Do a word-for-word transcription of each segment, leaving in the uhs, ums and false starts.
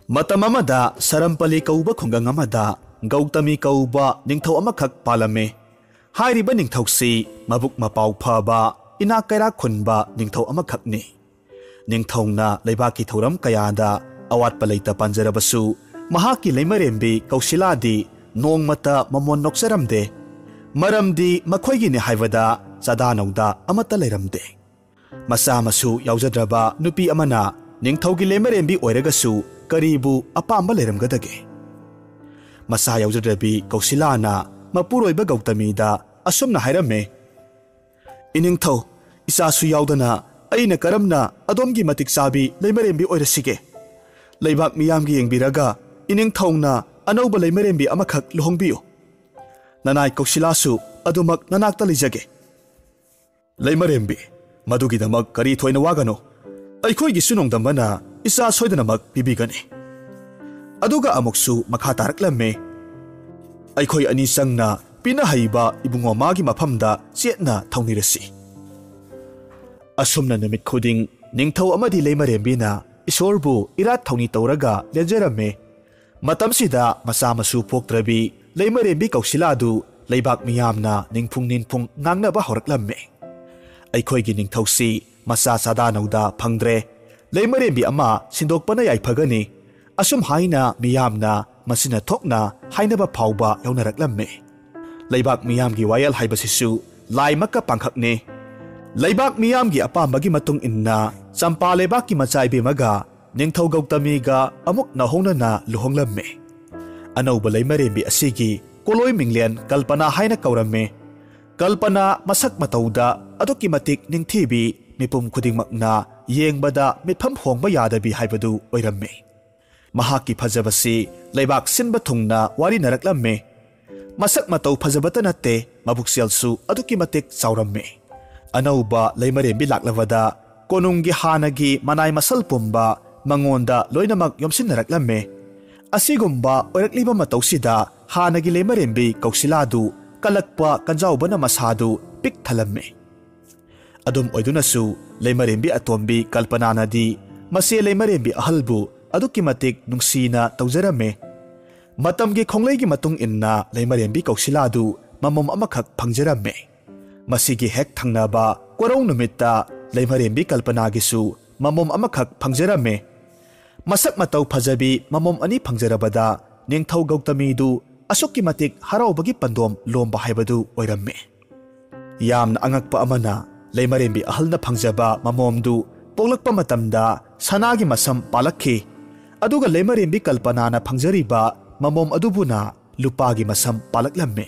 ꯃꯇꯝ ꯑꯃꯗ ꯁꯔꯝꯄꯂꯤ ꯀꯧꯕ ꯈꯨꯡꯒꯪ ꯑꯃꯗ ꯒꯧꯇꯃꯤ ꯀꯧꯕ ꯅꯤꯡꯊꯧ ꯑꯃꯈꯛ ꯄꯥꯜꯂꯝꯃꯤ꯫ ꯍꯥꯏꯔꯤꯕ ꯅꯤꯡꯊꯧꯁꯤ ꯃꯕꯨꯛ ꯃꯄꯥꯎ ꯐꯕ, ꯏꯅꯥꯛ ꯀꯩꯔꯥꯛ ꯈꯨꯟꯕ ꯅꯤꯡꯊꯧ ꯑꯃꯈꯛꯅꯤ꯫ ꯅꯤꯡꯊꯧꯅ ꯂꯩꯕꯥꯛꯀꯤ ꯊꯧꯔꯝ ꯀꯌꯥꯗ ꯑꯋꯥꯠꯄ ꯂꯩꯇ ꯄꯥꯟꯖꯔꯕꯁꯨ, ꯃꯍꯥꯛꯀꯤ ꯂꯩꯃꯔꯦꯝꯕꯤ ꯀꯧꯁꯤꯂꯥꯗꯤ ꯅꯣꯡꯃꯇ ꯃꯃꯣꯟ ꯅꯣꯛꯆꯔꯝꯗꯦ꯫ ꯃꯔꯝꯗꯤ ꯃꯈꯣꯏꯒꯤꯅꯤ ꯍꯥꯏꯕꯗ ꯆꯥꯗꯥ ꯅꯧꯗꯥ ꯑꯃꯠꯇ ꯂꯩꯔꯝꯗꯦ꯫ ꯃꯆꯥ ꯃꯁꯨ ꯌꯥꯎꯖꯗ꯭ꯔꯕ ꯅꯨꯄꯤ ꯑꯃꯅ ꯅꯤꯡꯊꯧꯒꯤ ꯂꯩꯃꯔꯦꯝꯕꯤ ꯑꯣꯏꯔꯒꯁꯨ ꯀꯔꯤꯕꯨ ꯑꯄꯥꯝꯕ ꯂꯩꯔꯝꯒꯗꯒꯦ? ꯃꯆꯥ ꯌꯥꯎꯖꯗ꯭ꯔꯕꯤ ꯀꯧꯁꯤꯂꯥꯅ ꯃꯄꯨꯔꯣꯏꯕ ꯒꯧꯇꯃꯤꯗ ꯑꯁꯨꯝꯅ ꯍꯥꯏꯔꯝꯃꯦ, "ꯏꯅꯤꯡꯊꯧ, ꯏꯆꯥꯁꯨ ꯌꯥꯎꯗꯅ ꯑꯩꯅ ꯀꯔꯝꯅ ꯑꯗꯣꯝꯒꯤ ꯃꯇꯤꯛ ꯆꯥꯕꯤ ꯂꯩꯃꯔꯦꯝꯕꯤ ꯑꯣꯏꯔꯁꯤꯒꯦ? ꯂꯩꯕꯥꯛ ꯃꯤꯌꯥꯝꯒꯤ ꯌꯦꯡꯕꯤꯔꯒ ꯏꯅꯤꯡꯊꯧꯅ ꯑꯅꯧꯕ ꯂꯩꯃꯔꯦꯝꯕꯤ ꯑꯃꯈꯛ ꯂꯨꯍꯣꯡꯕꯤꯌꯨ꯫ ꯅꯅꯥꯏ ꯀꯧꯁꯤꯂꯥꯁꯨ ꯑꯗꯨꯃꯛ ꯅꯅꯥꯛꯇ ꯂꯩꯖꯒꯦ꯫" "ꯂꯩꯃꯔꯦꯝꯕꯤ, ꯃꯗꯨꯒꯤꯗꯃꯛ ꯀꯔꯤ ꯊꯣꯏꯅ ꯋꯥꯒꯅꯨ꯫ ꯑꯩꯈꯣꯏꯒꯤꯁꯨ ꯅꯣꯡꯗꯝꯕꯅ ꯏꯆꯥ ꯁꯣꯏꯗꯅꯃꯛ ꯄꯤꯕꯤꯒꯅꯤ꯫" ꯑꯗꯨꯒ ꯑꯃꯨꯛꯁꯨ ꯃꯈꯥ ꯇꯥꯔꯛꯂꯝꯃꯤ, "ꯑꯩꯈꯣꯏ ꯑꯅꯤ ꯆꯪꯅ ꯄꯤꯅꯍꯩꯕ ꯏꯕꯨꯡꯉꯣ ꯃꯥꯒꯤ ꯃꯐꯝꯗ ꯆꯦꯠꯅ ꯊꯧꯅꯤꯔꯁꯤ꯫" ꯑꯁꯨꯝꯅ ꯅꯨꯃꯤꯠ ꯈꯨꯗꯤꯡ ꯅꯤꯡꯊꯧ ꯑꯃꯗꯤ ꯂꯩꯃꯔꯦꯝꯕꯤꯅ ꯏꯁꯣꯔꯕꯨ ꯏꯔꯥꯠ ꯊꯧꯅꯤ ꯇꯧꯔꯒ ꯂꯦꯟꯖꯔꯝꯃꯤ꯫ ꯃꯇꯝꯁꯤꯗ ꯃꯆꯥ ꯃꯁꯨ ꯄꯣꯛꯇ꯭ꯔꯕꯤ ꯂꯩꯃꯔꯦꯝꯕꯤ ꯀꯧꯁꯤꯂꯥꯗꯨ ꯂꯩꯕꯥꯛ ꯃꯤꯌꯥꯝꯅ ꯅꯤꯡꯐꯨꯡ ꯅꯤꯡꯐꯨꯡ ꯉꯥꯡꯅꯕ ꯍꯧꯔꯛꯂꯝꯃꯤ꯫ "ꯑꯩꯈꯣꯏꯒꯤ ꯅꯤꯡꯊꯧꯁꯤ ꯃꯆꯥ ꯆꯥꯗꯥ ꯅꯧꯗꯥ ꯐꯪꯗ꯭ꯔꯦ꯫ ꯂꯩꯃꯔꯦꯝꯕꯤ ꯑꯃ ꯁꯤꯟꯗꯣꯛꯄꯅ ꯌꯥꯏꯐꯒꯅꯤ꯫" ꯑꯁꯨꯝ ꯍꯥꯏꯅ ꯃꯤꯌꯥꯝꯅ ꯃꯁꯤꯅ ꯊꯣꯛꯅ ꯍꯥꯏꯅꯕ ꯐꯥꯎꯕ ꯌꯥꯎꯅꯔꯛꯂꯝꯃꯤ꯫ ꯂꯩꯕꯥꯛ ꯃꯤꯌꯥꯝꯒꯤ ꯋꯥꯌꯦꯜ ꯍꯥꯏꯕꯁꯤꯁꯨ ꯂꯥꯏꯃꯛꯀ ꯄꯥꯡꯈꯛꯅꯤ꯫ ꯂꯩꯕꯥꯛ ꯃꯤꯌꯥꯝꯒꯤ ꯑꯄꯥꯝꯕꯒꯤ ꯃꯇꯨꯡ ꯏꯟꯅ ꯆꯝꯄꯥ ꯂꯩꯕꯥꯛꯀꯤ ꯃꯆꯥ ꯏꯕꯦꯝꯃꯒ ꯅꯤꯡꯊꯧ ꯒꯧꯇꯃꯤꯒ ꯑꯃꯨꯛ ꯅꯧꯍꯧꯅꯅ ꯂꯨꯍꯣꯡꯂꯝꯃꯤ꯫ ꯑꯅꯧꯕ ꯂꯩꯃꯔꯦꯝꯕꯤ ꯑꯁꯤꯒꯤ ꯀꯣꯂꯣꯏ ꯃꯤꯡꯂꯦꯟ ꯀꯜꯄꯅꯥ ꯍꯥꯏꯅ ꯀꯧꯔꯝꯃꯤ꯫ ꯀꯜꯄꯅꯥ ꯃꯁꯛ ꯃꯇꯧꯗ ꯑꯗꯨꯛꯀꯤ ꯃꯇꯤꯛ ꯅꯤꯡꯊꯤꯕꯤ, ꯃꯤꯄꯨꯝ ꯈꯨꯗꯤꯡꯃꯛꯅ ꯌꯦꯡꯕꯗ ꯃꯤꯠꯐꯝ ꯍꯣꯡꯕ ꯌꯥꯗꯕꯤ ꯍꯥꯏꯕꯗꯨ ꯑꯣꯏꯔꯝꯃꯤ꯫ ꯃꯍꯥꯛꯀꯤ ꯐꯖꯕꯁꯤ ꯂꯩꯕꯥꯛ ꯁꯤꯟꯕ ꯊꯨꯡꯅ ꯋꯥꯔꯤꯅꯔꯛꯂꯝꯃꯤ꯫ ꯃꯁꯛ ꯃꯇꯧ ꯐꯖꯕꯇ ꯅꯠꯇꯦ, ꯃꯕꯨꯛꯆꯦꯜꯁꯨ ꯑꯗꯨꯛꯀꯤ ꯃꯇꯤꯛ ꯆꯥꯎꯔꯝꯃꯤ꯫ ꯑꯅꯧꯕ ꯂꯩꯃꯔꯦꯝꯕꯤ ꯂꯥꯛꯂꯕꯗ ꯀꯣꯅꯨꯡꯒꯤ ꯍꯥꯟꯅꯒꯤ ꯃꯅꯥꯏ ꯃꯁꯜ ꯄꯨꯝꯕ ꯃꯉꯣꯟꯗ ꯂꯣꯏꯅꯃꯛ ꯌꯣꯝꯁꯤꯟꯅꯔꯛꯂꯝꯃꯤ꯫ ꯑꯁꯤꯒꯨꯝꯕ ꯑꯣꯏꯔꯛꯂꯤꯕ ꯃꯇꯧꯁꯤꯗ ꯍꯥꯟꯅꯒꯤ ꯂꯩꯃꯔꯦꯝꯕꯤ ꯀꯧꯁꯤꯂꯥꯗꯨ ꯀꯜꯂꯛꯄ ꯀꯟꯖꯥꯎꯕꯅ ꯃꯁꯥꯗꯨ ꯄꯤꯛ ꯊꯜꯂꯝꯃꯤ꯫ ꯑꯗꯨꯝ ꯑꯣꯏꯗꯨꯅꯁꯨ ꯂꯩꯃꯔꯦꯝꯕꯤ ꯑꯇꯣꯝꯕꯤ ꯀꯜꯄꯅꯥꯅꯗꯤ ꯃꯆꯦ ꯂꯩꯃꯔꯦꯝꯕꯤ ꯑꯍꯜꯕꯨ ꯑꯗꯨꯛꯀꯤ ꯃꯇꯤꯛ ꯅꯨꯡꯁꯤꯅ ꯇꯧꯖꯔꯝꯃꯤ꯫ ꯃꯇꯝꯒꯤ ꯈꯣꯡꯂꯩꯒꯤ ꯃꯇꯨꯡ ꯏꯟꯅ ꯂꯩꯃꯔꯦꯝꯕꯤ ꯀꯧꯁꯤꯂꯥꯗꯨ ꯃꯃꯣꯝ ꯑꯃꯈꯛ ꯐꯪꯖꯔꯝꯃꯤ꯫ ꯃꯁꯤꯒꯤ ꯍꯦꯛ ꯊꯪꯅꯕ ꯀꯣꯔꯧ ꯅꯨꯃꯤꯠꯇ ꯂꯩꯃꯔꯦꯝꯕꯤ ꯀꯜꯄꯅꯥꯒꯤꯁꯨ ꯃꯃꯣꯝ ꯑꯃꯈꯛ ꯐꯪꯖꯔꯝꯃꯤ꯫ ꯃꯁꯛ ꯃꯇꯧ ꯐꯖꯕꯤ ꯃꯃꯣꯝ ꯑꯅꯤ ꯐꯪꯖꯔꯕꯗ ꯅꯤꯡꯊꯧ ꯒꯧꯇꯃꯤꯗꯨ ꯑꯁꯨꯛꯀꯤ ꯃꯇꯤꯛ ꯍꯔꯥꯎꯕꯒꯤ ꯄꯟꯗꯣꯝ ꯂꯣꯝꯕ ꯍꯥꯏꯕꯗꯨ ꯑꯣꯏꯔꯝꯃꯤ꯫ ꯌꯥꯝꯅ ꯑꯉꯛꯄ ꯑꯃꯅ, ꯂꯩꯃꯔꯦꯝꯕꯤ ꯑꯍꯜꯅ ꯐꯪꯖꯕ ꯃꯃꯣꯝꯗꯨ ꯄꯣꯛꯂꯛꯄ ꯃꯇꯝꯗ ꯁꯅꯥꯒꯤ ꯃꯁꯝ ꯄꯥꯜꯂꯛꯈꯤ꯫ ꯑꯗꯨꯒ ꯂꯩꯃꯔꯦꯝꯕꯤ ꯀꯜꯄꯅꯥꯅ ꯐꯪꯖꯔꯤꯕ ꯃꯃꯣꯝ ꯑꯗꯨꯕꯨꯅ ꯂꯨꯄꯥꯒꯤ ꯃꯁꯝ ꯄꯥꯜꯂꯛꯂꯝꯃꯤ꯫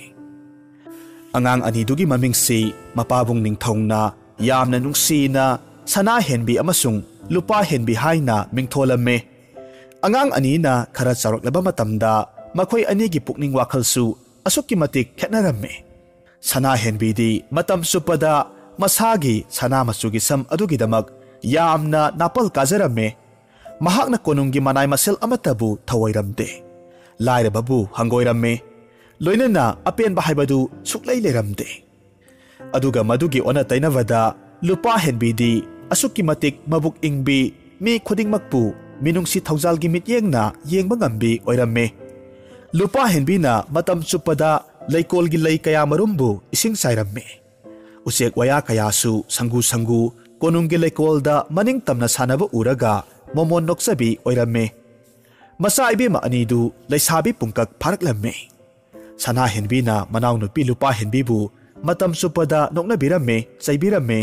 ꯑꯉꯥꯡ ꯑꯅꯤꯗꯨꯒꯤ ꯃꯃꯤꯡꯁꯤ ꯃꯄꯥꯕꯨꯡ ꯅꯤꯡꯊꯧꯅ ꯌꯥꯝꯅ ꯅꯨꯡꯁꯤꯅ ꯁꯅꯥ ꯍꯦꯟꯕꯤ ꯑꯃꯁꯨꯡ ꯂꯨꯄꯥ ꯍꯦꯟꯕꯤ ꯍꯥꯏꯅ ꯃꯤꯡꯊꯣꯜꯂꯝꯃꯤ꯫ ꯑꯉꯥꯡ ꯑꯅꯤꯅ ꯈꯔ ꯆꯥꯎꯔꯛꯂꯕ ꯃꯇꯝꯗ ꯃꯈꯣꯏ ꯑꯅꯤꯒꯤ ꯄꯨꯛꯅꯤꯡ ꯋꯥꯈꯜꯁꯨ ꯑꯁꯨꯛꯀꯤ ꯃꯇꯤꯛ ꯈꯦꯠꯅꯔꯝꯃꯤ꯫ ꯁꯅꯥ ꯍꯦꯟꯕꯤꯗꯤ ꯃꯇꯝ ꯆꯨꯞꯄꯗ ꯃꯁꯥꯒꯤ ꯁꯅꯥ ꯃꯆꯨꯒꯤ ꯁꯝ ꯑꯗꯨꯒꯤꯗꯃꯛ ꯌꯥꯝꯅ ꯅꯥꯄꯜ ꯀꯥꯖꯔꯝꯃꯤ꯫ ꯃꯍꯥꯛꯅ ꯀꯣꯅꯨꯡꯒꯤ ꯃꯅꯥꯏ ꯃꯁꯦꯜ ꯑꯃꯠꯇꯕꯨ ꯊꯧꯑꯣꯏꯔꯝꯗꯦ꯫ ꯂꯥꯏꯔꯕꯕꯨ ꯍꯪꯒꯣꯏꯔꯝꯃꯤ꯫ ꯂꯣꯏꯅꯅ ꯑꯄꯦꯟꯕ ꯍꯥꯏꯕꯗꯨ ꯁꯨꯛꯂꯩ ꯂꯩꯔꯝꯗꯦ꯫ ꯑꯗꯨꯒ ꯃꯗꯨꯒꯤ ꯑꯣꯟꯅ ꯇꯩꯅꯕꯗ ꯂꯨꯄꯥ ꯍꯦꯟꯕꯤꯗꯤ ꯑꯁꯨꯛꯀꯤ ꯃꯇꯤꯛ ꯃꯕꯨꯛ ꯏꯪꯕꯤ, ꯃꯤ ꯈꯨꯗꯤꯡꯃꯛꯄꯨ ꯃꯤꯅꯨꯡꯁꯤ ꯊꯧꯖꯥꯜꯒꯤ ꯃꯤꯠꯌꯦꯡꯅ ꯌꯦꯡꯕ ꯉꯝꯕꯤ ꯑꯣꯏꯔꯝꯃꯤ꯫ ꯂꯨꯄꯥ ꯍꯦꯟꯕꯤꯅ ꯃꯇꯝ ꯆꯨꯞꯄꯗ ꯂꯩꯀꯣꯜꯒꯤ ꯂꯩ ꯀꯌꯥ ꯃꯔꯨꯝꯕꯨ ꯏꯁꯤꯡ ꯆꯥꯏꯔꯝꯃꯤ꯫ ꯎꯆꯦꯛ ꯋꯥꯌꯥ ꯀꯌꯥꯁꯨ ꯁꯪꯒꯨ ꯁꯪꯒꯨ ꯀꯣꯅꯨꯡꯒꯤ ꯂꯩꯀꯣꯜꯗ ꯃꯅꯤꯡ ꯇꯝꯅ ꯁꯥꯟꯅꯕ ꯎꯔꯒ ꯃꯣꯃꯣꯟ ꯅꯣꯛꯆꯕꯤ ꯑꯣꯏꯔꯝꯃꯤ꯫ ꯃꯆꯥ ꯏꯕꯦꯝꯃ ꯑꯅꯤꯗꯨ ꯂꯩꯁꯥꯕꯤ ꯄꯨꯡꯀꯛ ꯐꯥꯔꯛꯂꯝꯃꯤ꯫ ꯁꯅꯥ ꯍꯦꯟꯕꯤꯅ ꯃꯅꯥꯎꯅꯨꯄꯤ ꯂꯨꯄꯥ ꯍꯦꯟꯕꯤꯕꯨ ꯃꯇꯝ ꯆꯨꯞꯄꯗ ꯅꯣꯛꯅꯕꯤꯔꯝꯃꯤ, ꯆꯩꯕꯤꯔꯝꯃꯤ꯫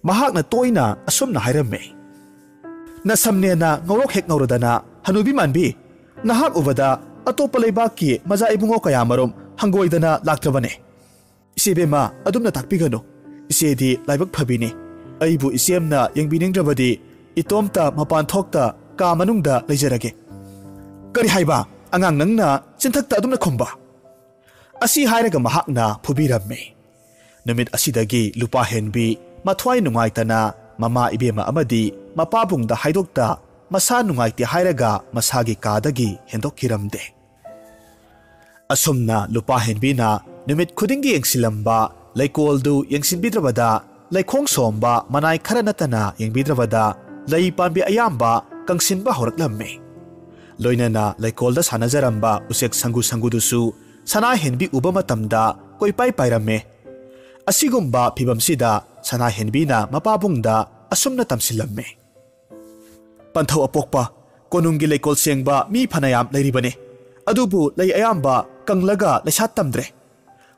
ꯃꯍꯥꯛꯅ ꯇꯣꯏꯅ ꯑꯁꯨꯝꯅ ꯍꯥꯏꯔꯝꯃꯤ, "ꯅꯁꯝꯅꯦꯅ ꯉꯧꯔꯣꯛ ꯍꯦꯛ ꯉꯧꯔꯗꯅ, ꯍꯅꯨꯕꯤ ꯃꯥꯟꯕꯤ, ꯅꯍꯥꯛ ꯎꯕꯗ ꯑꯇꯣꯞꯄ ꯂꯩꯕꯥꯛꯀꯤ ꯃꯆꯥ ꯏꯕꯨꯡꯉꯣ ꯀꯌꯥ ꯃꯔꯨꯝ ꯍꯪꯒꯣꯏꯗꯅ ꯂꯥꯛꯇ꯭ꯔꯕꯅꯦ꯫ ꯏꯆꯦ ꯕꯦꯝꯃ, ꯑꯗꯨꯝꯅ ꯇꯥꯛꯄꯤꯒꯅꯨ꯫ ꯏꯆꯦꯗꯤ ꯂꯥꯏꯕꯛ ꯐꯕꯤꯅꯤ꯫ ꯑꯩꯕꯨ ꯏꯆꯦꯝꯅ ꯌꯦꯡꯕꯤꯅꯤꯡꯗ꯭ꯔꯕꯗꯤ ꯏꯇꯣꯝꯇ ꯃꯄꯥꯟ ꯊꯣꯛꯇ ꯀꯥ ꯃꯅꯨꯡꯗ ꯂꯩꯖꯔꯒꯦ꯫" "ꯀꯔꯤ ꯍꯥꯏꯕ? ꯑꯉꯥꯡ ꯅꯪꯅ ꯆꯤꯟꯊꯛꯇ ꯑꯗꯨꯝꯅ ꯈꯨꯝꯕ?" ꯑꯁꯤ ꯍꯥꯏꯔꯒ ꯃꯍꯥꯛꯅ ꯐꯨꯕꯤꯔꯝꯃꯤ꯫ ꯅꯨꯃꯤꯠ ꯑꯁꯤꯗꯒꯤ ꯂꯨꯄꯥ ꯍꯦꯟꯕꯤ ꯃꯊ꯭ꯋꯥꯏ ꯅꯨꯡꯉꯥꯏꯇꯅ ꯃꯃꯥ ꯏꯕꯦꯝꯃ ꯑꯃꯗꯤ ꯃꯄꯥꯕꯨꯡꯗ ꯍꯥꯏꯗꯣꯛꯇ ꯃꯁꯥ ꯅꯨꯡꯉꯥꯏꯇꯦ ꯍꯥꯏꯔꯒ ꯃꯁꯥꯒꯤ ꯀꯥꯗꯒꯤ ꯍꯦꯟꯗꯣꯛꯈꯤꯔꯝꯗꯦ꯫ ꯑꯁꯨꯝꯅ ꯂꯨꯄꯥ ꯍꯦꯟꯕꯤꯅ ꯅꯨꯃꯤꯠ ꯈꯨꯗꯤꯡꯒꯤ ꯌꯦꯡꯁꯤꯜꯂꯝꯕ ꯂꯩꯀꯣꯜꯗꯨ ꯌꯦꯡꯁꯤꯟꯕꯤꯗ꯭ꯔꯕꯗ, ꯂꯩꯈꯣꯡ ꯁꯣꯝꯕ ꯃꯅꯥꯏ ꯈꯔ ꯅꯠꯇꯅ ꯌꯦꯡꯕꯤꯗ꯭ꯔꯕꯗ, ꯂꯩ ꯄꯥꯝꯕꯤ ꯑꯌꯥꯝꯕ ꯀꯪꯁꯤꯟꯕ ꯍꯧꯔꯛꯂꯝꯃꯤ꯫ ꯂꯣꯏꯅꯅ ꯂꯩꯀꯣꯜꯗ ꯁꯥꯟꯅꯖꯔꯝꯕ ꯎꯆꯦꯛ ꯁꯪꯒꯨ ꯁꯪꯒꯨꯗꯨꯁꯨ ꯁꯅꯥꯍꯦꯟꯕꯤ ꯎꯕ ꯃꯇꯝꯗ ꯀꯣꯏꯄꯥꯏ ꯄꯥꯏꯔꯝꯃꯤ꯫ ꯑꯁꯤꯒꯨꯝꯕ ꯐꯤꯚꯝꯁꯤꯗ ꯁꯅꯥꯍꯦꯟꯕꯤꯅ ꯃꯄꯥꯕꯨꯡꯗ ꯑꯁꯨꯝꯅ ꯇꯝꯁꯤꯜꯂꯝꯃꯤ: "ꯄꯟꯊꯧ ꯑꯄꯣꯛꯄ, ꯀꯣꯅꯨꯡꯒꯤ ꯂꯩꯀꯣꯜ ꯁꯦꯡꯕ ꯃꯤ ꯐꯅꯌꯥꯝ ꯂꯩꯔꯤꯕꯅꯤ, ꯑꯗꯨꯕꯨ ꯂꯩ ꯑꯌꯥꯝꯕ ꯀꯪꯂꯒ ꯂꯩꯁꯥꯠ ꯇꯝꯗ꯭ꯔꯦ꯫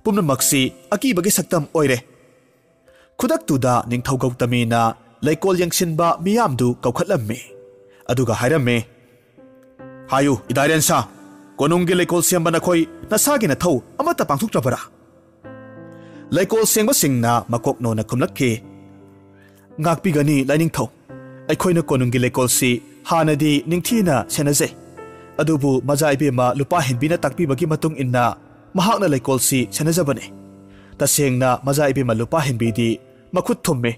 ꯄꯨꯝꯅꯃꯛꯁꯤ ꯑꯀꯤꯕꯒꯤ ꯁꯛꯇꯝ ꯑꯣꯏꯔꯦ꯫" ꯈꯨꯗꯛꯇꯨꯗ ꯅꯤꯡꯊꯧ ꯒꯧꯇꯃꯤꯅ ꯂꯩꯀꯣꯜ ꯌꯦꯡꯁꯤꯟꯕ ꯃꯤꯌꯥꯝꯗꯨ ꯀꯧꯈꯠꯂꯝꯃꯤ, ꯑꯗꯨꯒ ꯍꯥꯏꯔꯝꯃꯤ: "ꯍꯥꯏꯌꯨ, ꯏꯗꯥꯏꯔꯦꯟꯁꯥ, ꯀꯣꯅꯨꯡꯒꯤ ꯂꯩꯀꯣꯜ ꯁꯦꯝꯕ ꯅꯈꯣꯏ ꯅꯁꯥꯒꯤ ꯅꯊꯧ ꯑꯃꯠꯇ ꯄꯥꯡꯊꯣꯛꯇ꯭ꯔꯕꯔꯥ?" ꯂꯩꯀꯣꯜ ꯁꯦꯡꯕꯁꯤꯡꯅ ꯃꯀꯣꯛ ꯅꯣꯟꯅ ꯈꯨꯝꯂꯛꯈꯤ: "ꯉꯥꯛꯄꯤꯒꯅꯤ, ꯂꯥꯏꯅꯤꯡꯊꯧ꯫ ꯑꯩꯈꯣꯏꯅ ꯀꯣꯅꯨꯡꯒꯤ ꯂꯩꯀꯣꯜꯁꯤ ꯍꯥꯟꯅꯗꯤ ꯅꯤꯡꯊꯤꯅ ꯁꯦꯟꯅꯖꯩ, ꯑꯗꯨꯕꯨ ꯃꯖꯥ ꯏꯕꯦꯝꯃ ꯂꯨꯄꯥ ꯍꯦꯟꯕꯤꯅ ꯇꯥꯛꯄꯤꯕꯒꯤ ꯃꯇꯨꯡ ꯏꯟꯅ ꯃꯍꯥꯛꯅ ꯂꯩꯀꯣꯜꯁꯤ ꯁꯦꯟꯅꯖꯕꯅꯤ꯫ ꯇꯁꯦꯡꯅ ꯃꯖꯥ ꯏꯕꯦꯝꯃ ꯂꯨꯄꯥ ꯍꯦꯟꯕꯤꯗꯤ ꯃꯈꯨꯠ ꯊꯨꯝꯃꯤ,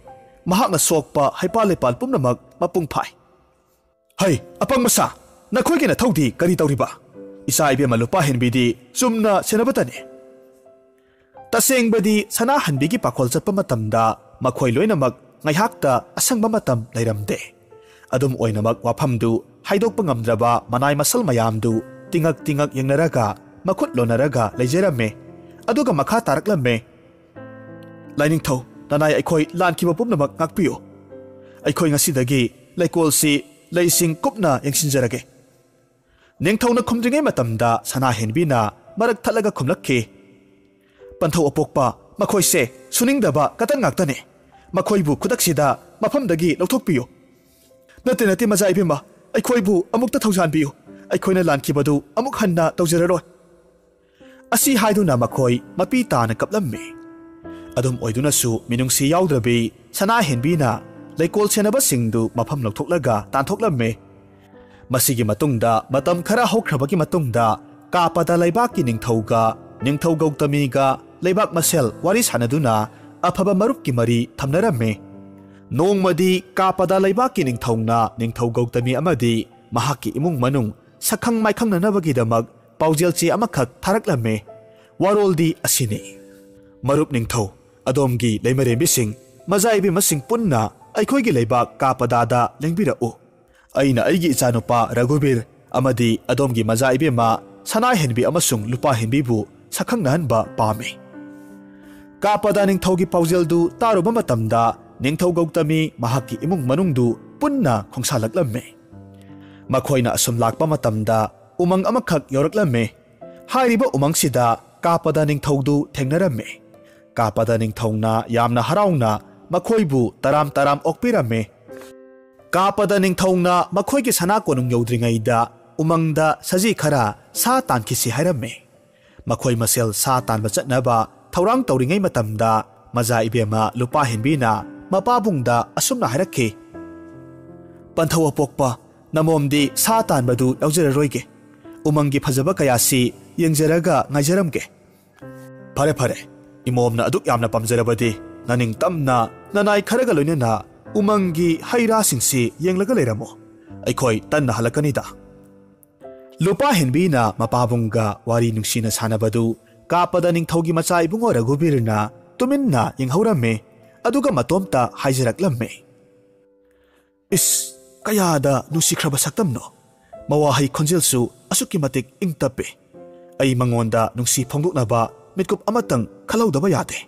ꯃꯍꯥꯛꯅ ꯁꯣꯛꯄ ꯍꯩꯄꯥꯜ ꯂꯩꯄꯥꯜ ꯄꯨꯝꯅꯃꯛ ꯃꯄꯨꯡ ꯐꯥꯏ꯫" "ꯍꯩ, ꯑꯄꯪꯕ ꯁꯥ! ꯅꯈꯣꯏꯒꯤ ꯅꯊꯧꯗꯤ ꯀꯔꯤ ꯇꯧꯔꯤꯕ? ꯏꯆꯥ ꯏꯕꯦꯝꯃ ꯂꯨꯄꯥ ꯍꯦꯟꯕꯤꯗꯤ ꯆꯨꯝꯅ ꯁꯦꯟꯅꯕꯇꯅꯤ꯫" ꯇꯁꯦꯡꯕꯗꯤ ꯁꯅꯥꯍꯟꯕꯤꯒꯤ ꯄꯥꯈꯣꯜ ꯆꯠꯄ ꯃꯇꯝꯗ ꯃꯈꯣꯏ ꯂꯣꯏꯅꯃꯛ ꯉꯥꯏꯍꯥꯛꯇ ꯑꯁꯪꯕ ꯃꯇꯝ ꯂꯩꯔꯝꯗꯦ꯫ ꯑꯗꯨꯝ ꯑꯣꯏꯅꯃꯛ ꯋꯥꯐꯝꯗꯨ ꯍꯥꯏꯗꯣꯛꯄ ꯉꯝꯗ꯭ꯔꯕ ꯃꯅꯥꯏ ꯃꯁꯜ ꯃꯌꯥꯝꯗꯨ ꯇꯤꯉꯛ ꯇꯤꯉꯛ ꯌꯦꯡꯅꯔꯒ, ꯃꯈꯨꯠ ꯂꯣꯟꯅꯔꯒ ꯂꯩꯖꯔꯝꯃꯦ꯫ ꯑꯗꯨꯒ ꯃꯈꯥ ꯇꯥꯔꯛꯂꯝꯃꯦ: "ꯂꯥꯏꯅꯤꯡꯊꯧ, ꯅꯅꯥꯏ ꯑꯩꯈꯣꯏ ꯂꯥꯟꯈꯤꯕ ꯄꯨꯝꯅꯃꯛ ꯉꯥꯛꯄꯤꯌꯨ꯫ ꯑꯩꯈꯣꯏ ꯉꯁꯤꯗꯒꯤ ꯂꯩꯀꯣꯜꯁꯤ ꯂꯩꯁꯤꯡ ꯀꯨꯞꯅ ꯌꯦꯡꯁꯤꯟꯖꯔꯒꯦ꯫" ꯅꯤꯡꯊꯧꯅ ꯈꯨꯝꯗ꯭ꯔꯤꯉꯩ ꯃꯇꯝꯗ ꯁꯅꯥꯍꯦꯟꯕꯤꯅ ꯃꯔꯛ ꯊꯠꯂꯒ ꯈꯨꯝꯂꯛꯈꯤ: "ꯄꯟꯊꯧ ꯑꯄꯣꯛꯄ, ꯃꯈꯣꯏꯁꯦ ꯁꯨꯅꯤꯡꯗꯕ ꯀꯇꯟ ꯉꯥꯛꯇꯅꯤ꯫ ꯃꯈꯣꯏꯕꯨ ꯈꯨꯗꯛꯁꯤꯗ ꯃꯐꯝꯗꯒꯤ ꯂꯧꯊꯣꯛꯄꯤꯌꯨ꯫" "ꯅꯠꯇꯦ, ꯅꯠꯇꯦ, ꯃꯖꯥ ꯏꯕꯦꯝꯃ, ꯑꯩꯈꯣꯏꯕꯨ ꯑꯃꯨꯛꯇ ꯊꯧꯖꯥꯟꯕꯤꯌꯨ꯫ ꯑꯩꯈꯣꯏꯅ ꯂꯥꯟꯈꯤꯕꯗꯨ ꯑꯃꯨꯛ ꯍꯟꯅ ꯇꯧꯖꯔꯔꯣꯏ꯫" ꯑꯁꯤ ꯍꯥꯏꯗꯨꯅ ꯃꯈꯣꯏ ꯃꯄꯤ ꯇꯥꯅ ꯀꯞꯂꯝꯃꯤ꯫ ꯑꯗꯨꯝ ꯑꯣꯏꯗꯨꯅꯁꯨ ꯃꯤꯅꯨꯡꯁꯤ ꯌꯥꯎꯗ꯭ꯔꯕꯤ ꯁꯅꯥꯍꯦꯟꯕꯤꯅ ꯂꯩꯀꯣꯜ ꯁꯦꯟꯅꯕꯁꯤꯡꯗꯨ ꯃꯐꯝ ꯂꯧꯊꯣꯛꯂꯒ ꯇꯥꯟꯊꯣꯛꯂꯝꯃꯤ꯫ ꯃꯁꯤꯒꯤ ꯃꯇꯨꯡꯗ ꯃꯇꯝ ꯈꯔ ꯍꯧꯈ꯭ꯔꯕꯒꯤ ꯃꯇꯨꯡꯗ ꯀꯥꯄꯗ ꯂꯩꯕꯥꯛꯀꯤ ꯅꯤꯡꯊꯧꯒ ꯅꯤꯡꯊꯧ ꯒꯧꯇꯃꯤꯒ ꯂꯩꯕꯥꯛ ꯃꯁꯦꯜ ꯋꯥꯔꯤ ꯁꯥꯟꯅꯗꯨꯅ ꯑꯐꯕ ꯃꯔꯨꯞꯀꯤ ꯃꯔꯤ ꯊꯝꯅꯔꯝꯃꯤ꯫ ꯅꯣꯡꯃꯗꯤ ꯀꯥꯄꯗ ꯂꯩꯕꯥꯛꯀꯤ ꯅꯤꯡꯊꯧꯅ ꯅꯤꯡꯊꯧ ꯒꯧꯇꯃꯤ ꯑꯃꯗꯤ ꯃꯍꯥꯛꯀꯤ ꯏꯃꯨꯡ ꯃꯅꯨꯡ ꯁꯛꯈꯪ ꯃꯥꯏꯈꯪꯅꯅꯕꯒꯤꯗꯃꯛ ꯄꯥꯎꯖꯦꯜ ꯆꯦ ꯑꯃꯈꯛ ꯊꯥꯔꯛꯂꯝꯃꯤ꯫ ꯋꯥꯔꯣꯜꯗꯤ ꯑꯁꯤꯅꯤ: "ꯃꯔꯨꯞ ꯅꯤꯡꯊꯧ, ꯑꯗꯣꯝꯒꯤ ꯂꯩꯃꯔꯦꯝꯕꯤꯁꯤꯡ, ꯃꯖꯥ ꯏꯕꯦꯝꯃꯁꯤꯡ ꯄꯨꯟꯅ ꯑꯩꯈꯣꯏꯒꯤ ꯂꯩꯕꯥꯛ ꯀꯥꯄꯗꯥꯗ ꯂꯦꯡꯕꯤꯔꯛꯎ꯫ ꯑꯩꯅ ꯑꯩꯒꯤ ꯏꯆꯥꯅꯨꯄꯥ ꯔꯘꯨꯕꯤꯔ ꯑꯃꯗꯤ ꯑꯗꯣꯝꯒꯤ ꯃꯖꯥ ꯏꯕꯦꯝꯃ ꯁꯅꯥꯍꯦꯟꯕꯤ ꯑꯃꯁꯨꯡ ꯂꯨꯄꯥꯍꯦꯟꯕꯤꯕꯨ ꯁꯛꯈꯪꯅꯍꯟꯕ ꯄꯥꯝꯃꯤ꯫ ꯀꯥꯄꯗ ꯅꯤꯡꯊꯧꯒꯤ ꯄꯥꯎꯖꯦꯜꯗꯨ ꯇꯥꯔꯨꯕ ꯃꯇꯝꯗ ꯅꯤꯡꯊꯧ ꯒꯧꯇꯃꯤ ꯃꯍꯥꯛꯀꯤ ꯏꯃꯨꯡ ꯃꯅꯨꯡꯗꯨ ꯄꯨꯟꯅ ꯈꯣꯡꯁꯥꯜꯂꯛꯂꯝꯃꯤ꯫ ꯃꯈꯣꯏꯅ ꯑꯁꯨꯝ ꯂꯥꯛꯄ ꯃꯇꯝꯗ ꯎꯃꯪ ꯑꯃꯈꯛ ꯌꯧꯔꯛꯂꯝꯃꯤ꯫ ꯍꯥꯏꯔꯤꯕ ꯎꯃꯪꯁꯤꯗ ꯀꯥꯄꯗ ꯅꯤꯡꯊꯧꯗꯨ ꯊꯦꯡꯅꯔꯝꯃꯤ꯫ ꯀꯥꯄꯗ ꯅꯤꯡꯊꯧꯅ ꯌꯥꯝꯅ ꯍꯔꯥꯎꯅ ꯃꯈꯣꯏꯕꯨ ꯇꯔꯥꯝ ꯇꯔꯥꯝ ꯑꯣꯛꯄꯤꯔꯝꯃꯤ꯫ ꯀꯥꯄꯗ ꯅꯤꯡꯊꯧꯅ ꯃꯈꯣꯏꯒꯤ ꯁꯅꯥ ꯀꯣꯅꯨꯡ ꯌꯧꯗ꯭ꯔꯤꯉꯩꯗ ꯎꯃꯪꯗ ꯁꯖꯤ ꯈꯔ ꯁꯥ ꯇꯥꯟꯈꯤꯁꯤ ꯍꯥꯏꯔꯝꯃꯤ꯫ ꯃꯈꯣꯏ ꯃꯁꯦꯜ ꯁꯥ ꯇꯥꯟꯕ ꯆꯠꯅꯕ ꯊꯧꯔꯥꯡ ꯇꯧꯔꯤꯉꯩ ꯃꯇꯝꯗ ꯃꯖꯥ ꯏꯕꯦꯝꯃ ꯂꯨꯄꯥ ꯍꯦꯟꯕꯤꯅ ꯃꯄꯥꯕꯨꯡꯗ ꯑꯁꯨꯝꯅ ꯍꯥꯏꯔꯛꯈꯤ, "ꯄꯟꯊꯧ ꯑꯄꯣꯛꯄ, ꯅꯃꯣꯝꯗꯤ ꯁꯥ ꯇꯥꯟꯕꯗꯨ ꯌꯥꯎꯖꯔꯔꯣꯏꯒꯦ꯫ ꯎꯃꯪꯒꯤ ꯐꯖꯕ ꯀꯌꯥꯁꯤ ꯌꯦꯡꯖꯔꯒ ꯉꯥꯏꯖꯔꯝꯒꯦ꯫" "ꯐꯔꯦ, ꯐꯔꯦ, ꯏꯃꯣꯝꯅ ꯑꯗꯨꯛ ꯌꯥꯝꯅ ꯄꯥꯝꯖꯔꯕꯗꯤ ꯅꯅꯤꯡꯇꯝꯅ ꯅꯅꯥꯏ ꯈꯔꯒ ꯂꯣꯏꯅꯅ ꯎꯃꯪꯒꯤ ꯍꯩ ꯔꯥꯁꯤꯡꯁꯤ ꯌꯦꯡꯂꯒ ꯂꯩꯔꯝꯃꯨ꯫ ꯑꯩꯈꯣꯏ ꯇꯟꯅ ꯍꯜꯂꯛꯀꯅꯤꯗ꯫" ꯂꯨꯄꯥ ꯍꯦꯟꯕꯤꯅ ꯃꯄꯥꯕꯨꯡꯒ ꯋꯥꯔꯤ ꯅꯨꯡꯁꯤꯅ ꯁꯥꯟꯅꯕꯗꯨ ꯀꯥꯄꯗ ꯅꯤꯡꯊꯧꯒꯤ ꯃꯆꯥ ꯏꯕꯨꯡꯉꯣ ꯔꯘꯨꯕꯤꯔꯅ ꯇꯨꯃꯤꯟꯅ ꯌꯦꯡꯍꯧꯔꯝꯃꯤ꯫ ꯑꯗꯨꯒ ꯃꯇꯣꯝꯇ ꯍꯥꯏꯖꯔꯛꯂꯝꯃꯤ, "ꯏꯁ, ꯀꯌꯥꯗ ꯅꯨꯡꯁꯤꯈ꯭ꯔꯕ ꯁꯛꯇꯝꯅꯣ! ꯃꯋꯥꯍꯩ ꯈꯣꯟꯖꯦꯜꯁꯨ ꯑꯁꯨꯛꯀꯤ ꯃꯇꯤꯛ ꯏꯪ ꯇꯞꯄꯤ꯫ ꯑꯩ ꯃꯉꯣꯟꯗ ꯅꯨꯡꯁꯤ ꯐꯣꯡꯗꯣꯛꯅꯕ ꯃꯤꯠꯀꯨꯞ ꯑꯃꯇꯪ ꯈꯜꯍꯧꯗꯕ ꯌꯥꯗꯦ꯫"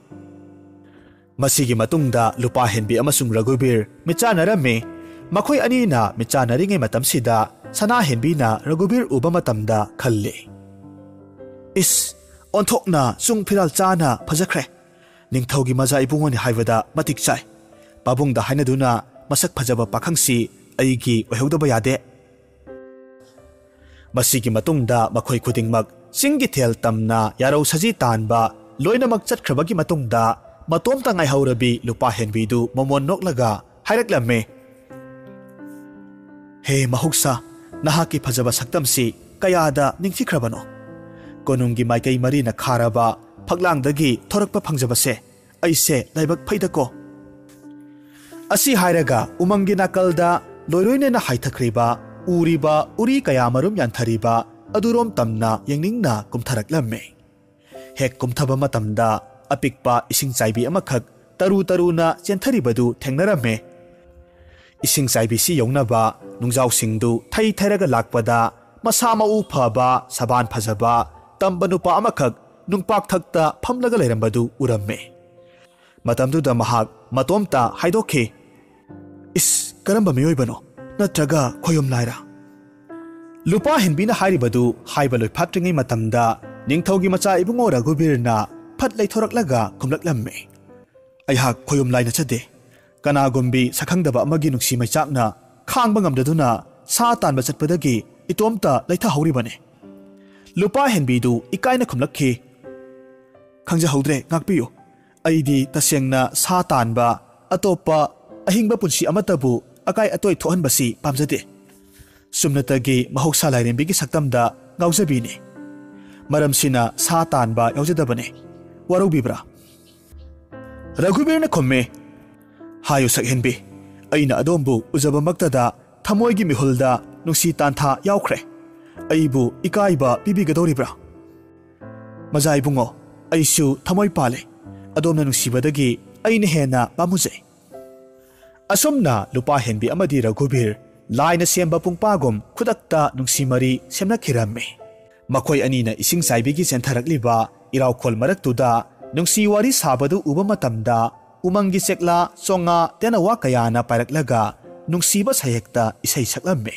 ꯃꯁꯤꯒꯤ ꯃꯇꯨꯡꯗ ꯂꯨꯄꯥ ꯍꯦꯟꯕꯤ ꯑꯃꯁꯨꯡ ꯔꯘꯨꯕꯤꯔ ꯃꯤꯠꯆꯥꯟꯅꯔꯝꯃꯤ꯫ ꯃꯈꯣꯏ ꯑꯅꯤꯅ ꯃꯤꯠꯆꯥꯟꯅꯔꯤꯉꯩ ꯃꯇꯝꯁꯤꯗ ꯁꯅꯥ ꯍꯦꯟꯕꯤꯅ ꯔꯘꯨꯕꯤꯔ ꯎꯕ ꯃꯇꯝꯗ ꯈꯜꯂꯤ, "ꯏꯁ, ꯑꯣꯟꯊꯣꯛꯅ ꯆꯨꯡ ꯐꯤꯔꯥꯜ ꯆꯥꯅ ꯐꯖꯈ꯭ꯔꯦ꯫ ꯅꯤꯡꯊꯧꯒꯤ ꯃꯖꯥ ꯏꯕꯨꯡꯉꯣꯅꯤ ꯍꯥꯏꯕꯗ ꯃꯇꯤꯛ ꯆꯥꯏ꯫ ꯄꯥꯕꯨꯡꯗ ꯍꯥꯏꯅꯗꯨꯅ ꯃꯁꯛ ꯐꯖꯕ ꯄꯥꯈꯪꯁꯤ ꯑꯩꯒꯤ ꯑꯣꯏꯍꯧꯗꯕ ꯌꯥꯗꯦ꯫" ꯃꯁꯤꯒꯤ ꯃꯇꯨꯡꯗ ꯃꯈꯣꯏ ꯈꯨꯗꯤꯡꯃꯛ ꯆꯤꯡꯒꯤ ꯊꯦꯜ ꯇꯝꯅ ꯌꯥꯔꯧ ꯁꯖꯤ ꯇꯥꯟꯕ ꯂꯣꯏꯅꯃꯛ ꯆꯠꯈ꯭ꯔꯕꯒꯤ ꯃꯇꯨꯡꯗ ꯃꯇꯣꯝꯇ ꯉꯥꯏꯍꯧꯔꯕꯤ ꯂꯨꯄꯥ ꯍꯦꯟꯕꯤꯗꯨ ꯃꯃꯣꯟ ꯅꯣꯛꯂꯒ ꯍꯥꯏꯔꯛꯂꯝꯃꯤ, "ꯍꯦ ꯃꯍꯧꯁꯥ, ꯅꯍꯥꯛꯀꯤ ꯐꯖꯕ ꯁꯛꯇꯝꯁꯤ ꯀꯌꯥꯗ ꯅꯤꯡꯊꯤꯈ꯭ꯔꯕꯅꯣ! ꯀꯣꯅꯨꯡꯒꯤ ꯃꯥꯏꯀꯩ ꯃꯔꯤꯅ ꯈꯥꯔꯕ ꯐꯛꯂꯥꯡꯗꯒꯤ ꯊꯣꯔꯛꯄ ꯐꯪꯖꯕꯁꯦ ꯑꯩꯁꯦ ꯂꯥꯏꯕꯛ ꯐꯩꯗꯀꯣ꯫" ꯑꯁꯤ ꯍꯥꯏꯔꯒ ꯎꯃꯪꯒꯤ ꯅꯥꯀꯜꯗ ꯂꯣꯏꯔꯣꯏꯅꯅ ꯍꯥꯏꯊꯈ꯭ꯔꯤꯕ, ꯎꯔꯤꯕ ꯎꯔꯤ ꯀꯌꯥ ꯃꯔꯨꯝ ꯌꯥꯟꯊꯔꯤꯕ ꯑꯗꯨꯔꯣꯝ ꯇꯝꯅ ꯌꯦꯡꯅꯤꯡꯅ ꯀꯨꯝꯊꯔꯛꯂꯝꯃꯤ꯫ ꯍꯦꯛ ꯀꯨꯝꯊꯕ ꯃꯇꯝꯗ ꯑꯄꯤꯛꯄ ꯏꯁꯤꯡ ꯆꯥꯏꯕꯤ ꯑꯃꯈꯛ ꯇꯔꯨ ꯇꯔꯨꯅ ꯆꯦꯟꯊꯔꯤꯕꯗꯨ ꯊꯦꯡꯅꯔꯝꯃꯦ꯫ ꯏꯁꯤꯡ ꯆꯥꯏꯕꯤꯁꯤ ꯌꯧꯅꯕ ꯅꯨꯡꯖꯥꯎꯁꯤꯡꯗꯨ ꯊꯩ ꯊꯩꯔꯒ ꯂꯥꯛꯄꯗ, ꯃꯁꯥ ꯃꯎ ꯐꯕ, ꯁꯕꯥꯟ ꯐꯖꯕ, ꯇꯝꯕ ꯅꯨꯄꯥ ꯑꯃꯈꯛ ꯅꯨꯡꯄꯥꯛꯊꯛꯇ ꯐꯝꯂꯒ ꯂꯩꯔꯝꯕꯗꯨ ꯎꯔꯝꯃꯦ꯫ ꯃꯇꯝꯗꯨꯗ ꯃꯍꯥꯛ ꯃꯇꯣꯝꯇ ꯍꯥꯏꯗꯣꯛꯈꯤ, "ꯏꯁ, ꯀꯔꯝꯕ ꯃꯤꯑꯣꯏꯕꯅꯣ? ꯅꯠꯇ꯭ꯔꯒ ꯈꯣꯌꯨꯝ ꯂꯥꯏꯔꯥ?" ꯂꯨꯄꯥ ꯍꯦꯟꯕꯤꯅ ꯍꯥꯏꯔꯤꯕꯗꯨ ꯍꯥꯏꯕ ꯂꯣꯏꯐꯥꯠꯇ꯭ꯔꯤꯉꯩ ꯃꯇꯝꯗ, ꯅꯤꯡꯊꯧꯒꯤ ꯃꯆꯥ ꯏꯕꯨꯡꯉꯣ ꯔꯘꯨꯕꯤꯔꯅ ꯐꯠ ꯂꯩꯊꯣꯔꯛꯂꯒ ꯈꯨꯝꯂꯛꯂꯝꯃꯤ, "ꯑꯩꯍꯥꯛ ꯈꯣꯌꯨꯝ ꯂꯥꯏ ꯅꯠꯆꯗꯦ꯫ ꯀꯅꯥꯒꯨꯝꯕꯤ ꯁꯛꯈꯪꯗꯕ ꯑꯃꯒꯤ ꯅꯨꯡꯁꯤ ꯃꯩꯆꯥꯛꯅ ꯈꯥꯡꯕ ꯉꯝꯗꯗꯨꯅ ꯁꯥ ꯇꯥꯟꯕ ꯆꯠꯄꯗꯒꯤ ꯏꯇꯣꯝꯇ ꯂꯩꯊꯍꯧꯔꯤꯕꯅꯤ꯫" ꯂꯨꯄꯥ ꯍꯦꯟꯕꯤꯗꯨ ꯏꯀꯥꯏꯅ ꯈꯨꯝꯂꯛꯈꯤ, "ꯈꯪꯖꯍꯧꯗ꯭ꯔꯦ, ꯉꯥꯛꯄꯤꯌꯨ꯫ ꯑꯩꯗꯤ ꯇꯁꯦꯡꯅ ꯁꯥ ꯇꯥꯟꯕ, ꯑꯇꯣꯞꯄ ꯑꯍꯤꯡꯕ ꯄꯨꯟꯁꯤ ꯑꯃꯠꯇꯕꯨ ꯑꯀꯥꯏ ꯑꯇꯣꯏ ꯊꯣꯛꯍꯟꯕꯁꯤ ꯄꯥꯝꯖꯗꯦ꯫ ꯁꯨꯞꯅꯇꯒꯤ ꯃꯍꯧꯁꯥ ꯂꯥꯏꯔꯦꯝꯕꯤꯒꯤ ꯁꯛꯇꯝꯗ ꯉꯥꯎꯖꯕꯤꯅꯤ꯫ ꯃꯔꯝꯁꯤꯅ ꯁꯥ ꯇꯥꯟꯕ ꯌꯥꯎꯖꯗꯕꯅꯤ꯫ ꯋꯥꯔꯧꯕꯤꯕ꯭ꯔꯥ?" ꯔꯘꯨꯕꯤꯔꯅ ꯈꯨꯝꯃꯤ, "ꯍꯥꯏꯌꯨ ꯁꯛꯍꯦꯟꯕꯤ, ꯑꯩꯅ ꯑꯗꯣꯝꯕꯨ ꯎꯖꯕꯃꯛꯇꯗ ꯊꯃꯣꯏꯒꯤ ꯃꯤꯍꯨꯜꯗ ꯅꯨꯡꯁꯤ ꯇꯥꯟꯊꯥ ꯌꯥꯎꯈ꯭ꯔꯦ꯫ ꯑꯩꯕꯨ ꯏꯀꯥꯏꯕ ꯄꯤꯕꯤꯒꯗꯧꯔꯤꯕ꯭ꯔꯥ?" "ꯃꯖꯥ ꯏꯕꯨꯡꯉꯣ, ꯑꯩꯁꯨ ꯊꯃꯣꯏ ꯄꯥꯜꯂꯦ꯫ ꯑꯗꯣꯝꯅ ꯅꯨꯡꯁꯤꯕꯗꯒꯤ ꯑꯩꯅ ꯍꯦꯟꯅ ꯄꯥꯝꯃꯨꯖꯩ꯫" ꯑꯁꯨꯝꯅ ꯂꯨꯄꯥ ꯍꯦꯟꯕꯤ ꯑꯃꯗꯤ ꯔꯘꯨꯕꯤꯔ ꯂꯥꯏꯅ ꯁꯦꯝꯕ ꯄꯨꯡꯄꯥꯒꯨꯝ ꯈꯨꯗꯛꯇ ꯅꯨꯡꯁꯤ ꯃꯔꯤ ꯁꯦꯝꯅꯈꯤꯔꯝꯃꯤ꯫ ꯃꯈꯣꯏ ꯑꯅꯤꯅ ꯏꯁꯤꯡ ꯆꯥꯏꯕꯤꯒꯤ ꯆꯦꯟꯊꯔꯛꯂꯤꯕ ꯏꯔꯥꯎꯈꯣꯜ ꯃꯔꯛꯇꯨꯗ ꯅꯨꯡꯁꯤ ꯋꯥꯔꯤ ꯁꯥꯕꯗꯨ ꯎꯕ ꯃꯇꯝꯗ, ꯎꯃꯪꯒꯤ ꯆꯦꯛꯂꯥ, ꯆꯣꯉꯥ, ꯇꯦꯅꯋꯥ ꯀꯌꯥꯅ ꯄꯥꯏꯔꯛꯂꯒ ꯅꯨꯡꯁꯤꯕ ꯁꯩꯍꯦꯛꯇ ꯏꯁꯩ ꯁꯛꯂꯝꯃꯤ꯫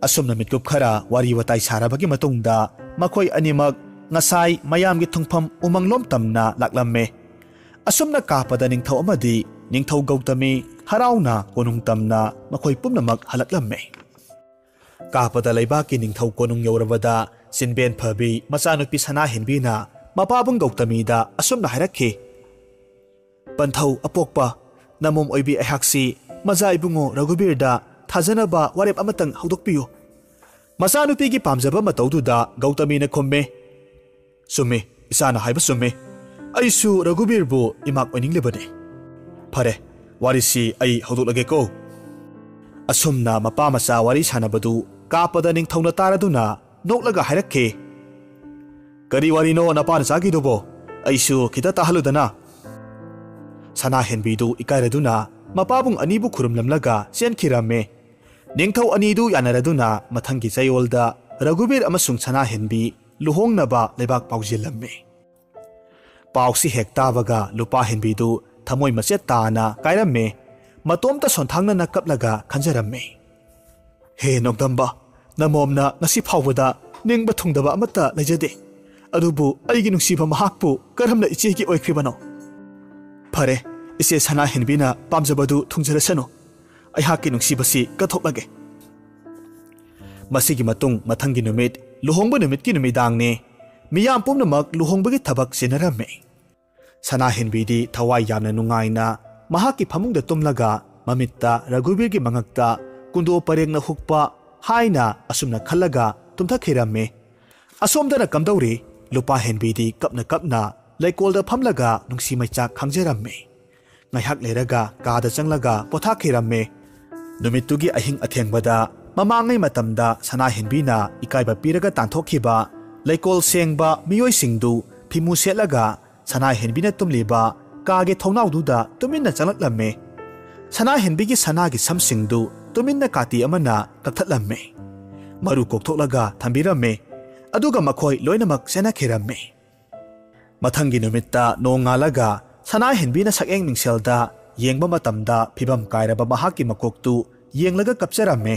ꯑꯁꯨꯝꯅ ꯃꯤꯠꯀꯨꯞ ꯈꯔ ꯋꯥꯔꯤ ꯋꯥꯇꯥꯏ ꯁꯥꯔꯕꯒꯤ ꯃꯇꯨꯡꯗ, ꯃꯈꯣꯏ ꯑꯅꯤꯃꯛ ꯉꯁꯥꯏ ꯃꯌꯥꯝꯒꯤ ꯊꯨꯡꯐꯝ ꯎꯃꯪꯂꯣꯝ ꯇꯝꯅ ꯂꯥꯛꯂꯝꯃꯤ꯫ ꯑꯁꯨꯝꯅ ꯀꯥꯞꯄꯗ ꯅꯤꯡꯊꯧ ꯑꯃꯗꯤ ꯅꯤꯡꯊꯧ ꯒꯧꯇꯃꯤ ꯍꯔꯥꯎꯅ ꯀꯣꯅꯨꯡ ꯇꯝꯅ ꯃꯈꯣꯏ ꯄꯨꯝꯅꯃꯛ ꯍꯜꯂꯛꯂꯝꯃꯤ꯫ ꯀꯥꯞꯄꯗ ꯂꯩꯕꯥꯛꯀꯤ ꯅꯤꯡꯊꯧ ꯀꯣꯅꯨꯡ ꯌꯧꯔꯕꯗ, ꯆꯤꯟꯕꯦꯟ ꯐꯕꯤ ꯃꯆꯥꯅꯨꯄꯤ ꯁꯅꯥꯍꯦꯟꯕꯤꯅ ꯃꯄꯥꯕꯨꯡ ꯒꯧꯇꯃꯤꯗ ꯑꯁꯨꯝꯅ ꯍꯥꯏꯔꯛꯈꯤ, "ꯄꯟꯊꯧ ꯑꯄꯣꯛꯄ, ꯅꯃꯣꯝ ꯑꯣꯏꯕꯤ ꯑꯩꯍꯥꯛꯁꯤ ꯃꯖꯥ ꯏꯕꯨꯡꯉꯣ ꯔꯘꯨꯕꯤꯔꯗ ꯊꯥꯖꯅꯕ ꯋꯥꯔꯦꯞ ꯑꯃꯇꯪ ꯍꯧꯗꯣꯛꯄꯤꯌꯨ꯫" ꯃꯆꯥꯅꯨꯄꯤꯒꯤ ꯄꯥꯝꯖꯕ ꯃꯇꯧꯗꯨꯗ ꯒꯧꯇꯃꯤꯅ ꯈꯨꯝꯃꯤ, "ꯆꯨꯝꯃꯤ, ꯏꯆꯥꯅ ꯍꯥꯏꯕ ꯆꯨꯝꯃꯤ꯫ ꯑꯩꯁꯨ ꯔꯘꯨꯕꯤꯔꯕꯨ ꯏꯃꯥꯛ ꯑꯣꯏꯅꯤꯡꯂꯤꯕꯅꯤ꯫ ꯐꯔꯦ, ꯋꯥꯔꯤꯁꯤ ꯑꯩ ꯍꯧꯗꯣꯛꯂꯒꯦꯀꯣ꯫" ꯑꯁꯨꯝꯅ ꯃꯄꯥ ꯃꯆꯥ ꯋꯥꯔꯤ ꯁꯥꯟꯅꯕꯗꯨ ꯀꯥꯞꯄꯗ ꯅꯤꯡꯊꯧꯅ ꯇꯥꯔꯗꯨꯅ ꯅꯣꯛꯂꯒ ꯍꯥꯏꯔꯛꯈꯤ, "ꯀꯔꯤ ꯋꯥꯔꯤꯅꯣ ꯅꯄꯥ ꯅꯆꯥꯒꯤꯗꯨꯕꯣ? ꯑꯩꯁꯨ ꯈꯤꯇ ꯇꯥꯍꯜꯂꯨꯗꯅ꯫" ꯁꯅꯥꯍꯦꯟꯕꯤꯗꯨ ꯏꯀꯥꯏꯔꯗꯨꯅ ꯃꯄꯥꯕꯨꯡ ꯑꯅꯤꯕꯨ ꯈꯨꯔꯨꯝꯂꯝꯂꯒ ꯆꯦꯟꯈꯤꯔꯝꯃꯦ꯫ ꯅꯤꯡꯊꯧ ꯑꯅꯤꯗꯨ ꯌꯥꯅꯔꯗꯨꯅ ꯃꯊꯪꯒꯤ ꯆꯌꯣꯜꯗ ꯔꯘꯨꯕꯤꯔ ꯑꯃꯁꯨꯡ ꯁꯅꯥꯍꯦꯟꯕꯤ ꯂꯨꯍꯣꯡꯅꯕ ꯂꯩꯕꯥꯛ ꯄꯥꯎꯖꯦꯜꯂꯝꯃꯦ꯫ ꯄꯥꯎꯁꯤ ꯍꯦꯛ ꯇꯥꯕꯒ ꯂꯨꯄꯥ ꯍꯦꯟꯕꯤꯗꯨ ꯊꯃꯣꯏ ꯃꯆꯦꯠ ꯇꯥꯅ ꯀꯥꯏꯔꯝꯃꯦ꯫ ꯃꯇꯣꯝꯇ ꯁꯣꯟꯊꯥꯡꯅꯅ ꯀꯞꯂꯒ ꯈꯟꯖꯔꯝꯃꯦ꯫ "ꯍꯦ ꯅꯣꯡꯗꯝꯕ, ꯅꯃꯣꯝꯅ ꯉꯁꯤ ꯐꯥꯎꯕꯗ ꯅꯤꯡꯕ ꯊꯨꯡꯗꯕ ꯑꯃꯠꯇ ꯂꯩꯖꯗꯦ꯫ ꯑꯗꯨꯕꯨ ꯑꯩꯒꯤ ꯅꯨꯡꯁꯤꯕ ꯃꯍꯥꯛꯄꯨ ꯀꯔꯝꯅ ꯏꯆꯦꯒꯤ ꯑꯣꯏꯈ꯭ꯔꯤꯕꯅꯣ? ꯐꯔꯦ, ꯏꯆꯦ ꯁꯅꯥꯍꯦꯟꯕꯤꯅ ꯄꯥꯝꯖꯕꯗꯨ ꯊꯨꯡꯖꯔꯁꯅꯨ꯫ ꯑꯩꯍꯥꯛꯀꯤ ꯅꯨꯡꯁꯤꯕꯁꯤ ꯀꯠꯊꯣꯛꯂꯒꯦ꯫" ꯃꯁꯤꯒꯤ ꯃꯇꯨꯡ ꯃꯊꯪꯒꯤ ꯅꯨꯃꯤꯠ ꯂꯨꯍꯣꯡꯕ ꯅꯨꯃꯤꯠꯀꯤ ꯅꯨꯃꯤꯗꯥꯡꯅꯤ꯫ ꯃꯤꯌꯥꯝ ꯄꯨꯝꯅꯃꯛ ꯂꯨꯍꯣꯡꯕꯒꯤ ꯊꯕꯛ ꯆꯦꯟꯅꯔꯝꯃꯤ꯫ ꯁꯅꯥꯍꯦꯟꯕꯤꯗꯤ ꯊꯋꯥꯏ ꯌꯥꯝꯅ ꯅꯨꯡꯉꯥꯏꯅ ꯃꯍꯥꯛꯀꯤ ꯐꯃꯨꯡꯗ ꯇꯨꯝꯂꯒ ꯃꯃꯤꯠꯇ ꯔꯘꯨꯕꯤꯔꯒꯤ ꯃꯉꯛꯇ ꯀꯨꯟꯗꯣ ꯄꯔꯦꯡꯅ ꯍꯨꯛꯄ ꯍꯥꯏꯅ ꯑꯁꯨꯝꯅ ꯈꯜꯂꯒ ꯇꯨꯝꯊꯈꯤꯔꯝꯃꯤ꯫ ꯑꯁꯣꯝꯗꯅ ꯀꯝꯗꯧꯔꯤ? ꯂꯨꯄꯥ ꯍꯦꯟꯕꯤꯗꯤ ꯀꯞꯅ ꯀꯞꯅ ꯂꯩꯀꯣꯜꯗ ꯐꯝꯂꯒ ꯅꯨꯡꯁꯤ ꯃꯩꯆꯥꯛ ꯈꯥꯡꯖꯔꯝꯃꯤ꯫ ꯉꯥꯏꯍꯥꯛ ꯂꯩꯔꯒ ꯀꯥꯗ ꯆꯪꯂꯒ ꯄꯣꯊꯥꯈꯤꯔꯝꯃꯤ꯫ ꯅꯨꯃꯤꯠꯇꯨꯒꯤ ꯑꯍꯤꯡ ꯑꯊꯦꯡꯕꯗ ꯃꯃꯥꯡꯉꯩ ꯃꯇꯝꯗ ꯁꯅꯥꯍꯦꯟꯕꯤꯅ ꯏꯀꯥꯏꯕ ꯄꯤꯔꯒ ꯇꯥꯟꯊꯣꯛꯈꯤꯕ ꯂꯩꯀꯣꯜ ꯁꯦꯡꯕ ꯃꯤꯑꯣꯏꯁꯤꯡꯗꯨ ꯐꯤꯃꯨ ꯁꯦꯠꯂꯒ ꯁꯅꯥꯍꯦꯟꯕꯤꯅ ꯇꯨꯝꯂꯤꯕ ꯀꯥꯒꯤ ꯊꯣꯡꯅꯥꯎꯗꯨꯗ ꯇꯨꯃꯤꯟꯅ ꯆꯪꯂꯛꯂꯝꯃꯤ꯫ ꯁꯅꯥꯍꯦꯟꯕꯤꯒꯤ ꯁꯅꯥꯒꯤ ꯁꯝꯁꯤꯡꯗꯨ ꯇꯨꯃꯤꯟꯅ ꯀꯥꯇꯤ ꯑꯃꯅ ꯀꯛꯊꯠꯂꯝꯃꯤ꯫ ꯃꯔꯨ ꯀꯣꯛꯊꯣꯛꯂꯒ ꯊꯝꯕꯤꯔꯝꯃꯤ꯫ ꯑꯗꯨꯒ ꯃꯈꯣꯏ ꯂꯣꯏꯅꯃꯛ ꯆꯦꯟꯅꯈꯤꯔꯝꯃꯤ꯫ ꯃꯊꯪꯒꯤ ꯅꯨꯃꯤꯠꯇ ꯅꯣꯡꯉꯥꯜꯂꯒ ꯁꯅꯥꯍꯦꯟꯕꯤꯅ ꯁꯛꯌꯦꯡ ꯃꯤꯡꯁꯦꯜꯗ ꯌꯦꯡꯕ ꯃꯇꯝꯗ ꯐꯤꯕꯝ ꯀꯥꯏꯔꯕ ꯃꯍꯥꯛꯀꯤ ꯃꯀꯣꯛꯇꯨ ꯌꯦꯡꯂꯒ ꯀꯞꯆꯔꯝꯃꯤ꯫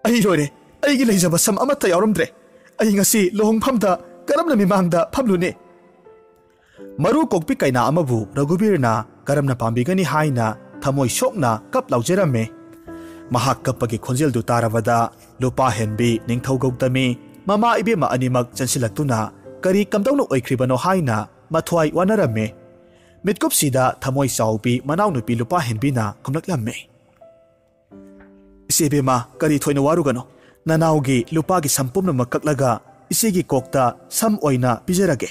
"ꯑꯩ ꯂꯣꯏꯔꯦ꯫ ꯑꯩꯒꯤ ꯂꯩꯖꯕ ꯁꯝ ꯑꯃꯠꯇ ꯌꯥꯎꯔꯝꯗ꯭ꯔꯦ꯫ ꯑꯩ ꯉꯁꯤ ꯂꯨꯍꯣꯡꯐꯝꯗ ꯀꯔꯝꯅ ꯃꯤꯃꯥꯡꯗ ꯐꯝꯂꯨꯅꯤ?" ꯃꯔꯨ ꯀꯣꯛꯄꯤ ꯀꯩꯅꯥ ꯑꯃꯕꯨ ꯔꯘꯨꯕꯤꯔꯅ ꯀꯔꯝꯅ ꯄꯥꯝꯕꯤꯒꯅꯤ ꯍꯥꯏꯅ ꯊꯃꯣꯏ ꯁꯣꯛꯅ ꯀꯞ ꯂꯥꯎꯖꯔꯝꯃꯤ꯫ ꯃꯍꯥꯛ ꯀꯞꯄꯒꯤ ꯈꯣꯟꯖꯦꯜꯗꯨ ꯇꯥꯔꯕꯗ ꯂꯨꯄꯥ ꯍꯦꯟꯕꯤ ꯅꯤꯡꯊꯧ ꯒꯧꯇꯃꯤ ꯃꯃꯥ ꯏꯕꯦꯝꯃ ꯑꯅꯤꯃꯛ ꯆꯦꯟꯁꯤꯜꯂꯛꯇꯨꯅ ꯀꯔꯤ ꯀꯝꯗꯧꯅ ꯑꯣꯏꯈ꯭ꯔꯤꯕꯅꯣ ꯍꯥꯏꯅ ꯃꯊ꯭ꯋꯥꯏ ꯋꯥꯅꯔꯝꯃꯤ꯫ ꯃꯤꯠꯀꯨꯞꯁꯤꯗ ꯊꯃꯣꯏ ꯆꯥꯎꯕꯤ ꯃꯅꯥꯎꯅꯨꯄꯤ ꯂꯨꯄꯥ ꯍꯦꯟꯕꯤꯅ ꯈꯨꯝꯂꯛꯂꯝꯃꯤ꯫ "ꯏꯆꯦ ꯏꯕꯦꯝꯃ, ꯀꯔꯤ ꯊꯣꯏꯅ ꯋꯥꯔꯨꯒꯅꯣ꯫ ꯅꯅꯥꯎꯒꯤ ꯂꯨꯄꯥꯒꯤ ꯁꯝ ꯄꯨꯝꯅꯃꯛ ꯀꯛꯂꯒ ꯏꯆꯦꯒꯤ ꯀꯣꯛꯇ ꯁꯝ ꯑꯣꯏꯅ ꯄꯤꯖꯔꯒꯦ꯫"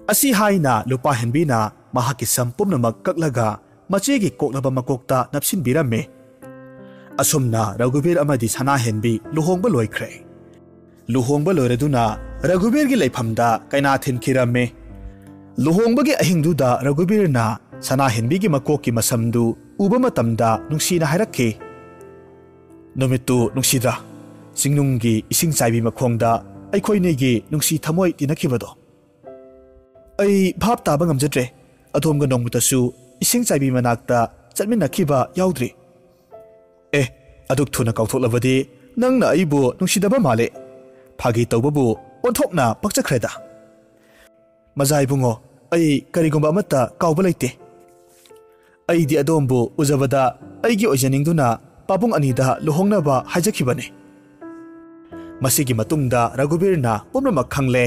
ꯑꯁꯤ ꯍꯥꯏꯅ ꯂꯨꯄꯥ ꯍꯦꯟꯕꯤꯅ ꯃꯍꯥꯛꯀꯤ ꯁꯝ ꯄꯨꯝꯅꯃꯛ ꯀꯛꯂꯒ ꯃꯆꯦꯒꯤ ꯀꯣꯛꯂꯕ ꯃꯀꯣꯛꯇ ꯅꯞꯁꯤꯟꯕꯤꯔꯝꯃꯤ꯫ ꯑꯁꯨꯝꯅ ꯔꯘꯨꯕꯤꯔ ꯑꯃꯗꯤ ꯁꯅꯥꯍꯦꯟꯕꯤ ꯂꯨꯍꯣꯡꯕ ꯂꯣꯏꯈ꯭ꯔꯦ꯫ ꯂꯨꯍꯣꯡꯕ ꯂꯣꯏꯔꯗꯨꯅ ꯔꯘꯨꯕꯤꯔꯒꯤ ꯂꯩꯐꯝꯗ ꯀꯩꯅꯥ ꯊꯤꯟꯈꯤꯔꯝꯃꯤ꯫ ꯂꯨꯍꯣꯡꯕꯒꯤ ꯑꯍꯤꯡꯗꯨꯗ ꯔꯘꯨꯕꯤꯔꯅ ꯁꯅꯥꯍꯦꯟꯕꯤꯒꯤ ꯃꯀꯣꯛꯀꯤ ꯃꯁꯝꯗꯨ ꯎꯕ ꯃꯇꯝꯗ ꯅꯨꯡꯁꯤꯅ ꯍꯥꯏꯔꯛꯈꯤ, "ꯅꯨꯃꯤꯠꯇꯨ ꯅꯨꯡꯁꯤꯗ꯭ꯔꯥ? ꯆꯤꯡꯅꯨꯡꯒꯤ ꯏꯁꯤꯡ ꯆꯥꯏꯕꯤ ꯃꯈꯣꯡꯗ ꯑꯩꯈꯣꯏꯅꯤꯒꯤ ꯅꯨꯡꯁꯤ ꯊꯃꯣꯏ ꯇꯤꯟꯅꯈꯤꯕꯗꯣ꯫ ꯑꯩ ꯚꯥꯞ ꯇꯥꯕ ꯉꯝꯖꯗ꯭ꯔꯦ꯫ ꯑꯗꯣꯝꯒ ꯅꯣꯡꯃꯇꯁꯨ ꯏꯁꯤꯡ ꯆꯥꯏꯕꯤ ꯃꯅꯥꯛꯇ ꯆꯠꯃꯤꯟꯅꯈꯤꯕ ꯌꯥꯎꯗ꯭ꯔꯤ꯫" "ꯑꯦ, ꯑꯗꯨꯛ ꯊꯨꯅ ꯀꯥꯎꯊꯣꯛꯂꯕꯗꯤ ꯅꯪꯅ ꯑꯩꯕꯨ ꯅꯨꯡꯁꯤꯗꯕ ꯃꯥꯜꯂꯦ꯫ ꯐꯥꯒꯤ ꯇꯧꯕꯕꯨ ꯑꯣꯟꯊꯣꯛꯅ ꯄꯛꯆꯈ꯭ꯔꯦꯗ꯫" "ꯃꯖꯥ ꯏꯕꯨꯡꯉꯣ, ꯑꯩ ꯀꯔꯤꯒꯨꯝꯕ ꯑꯃꯠꯇ ꯀꯥꯎꯕ ꯂꯩꯇꯦ꯫ ꯑꯩꯗꯤ ꯑꯗꯣꯝꯕꯨ ꯎꯖꯕꯗ ꯑꯩꯒꯤ ꯑꯣꯏꯖꯅꯤꯡꯗꯨꯅ ꯄꯥꯕꯨꯡ ꯑꯅꯤꯗ ꯂꯨꯍꯣꯡꯅꯕ ꯍꯥꯏꯖꯈꯤꯕꯅꯤ꯫" ꯃꯁꯤꯒꯤ ꯃꯇꯨꯡꯗ ꯔꯘꯨꯕꯤꯔꯅ ꯄꯨꯝꯅꯃꯛ ꯈꯪꯂꯦ꯫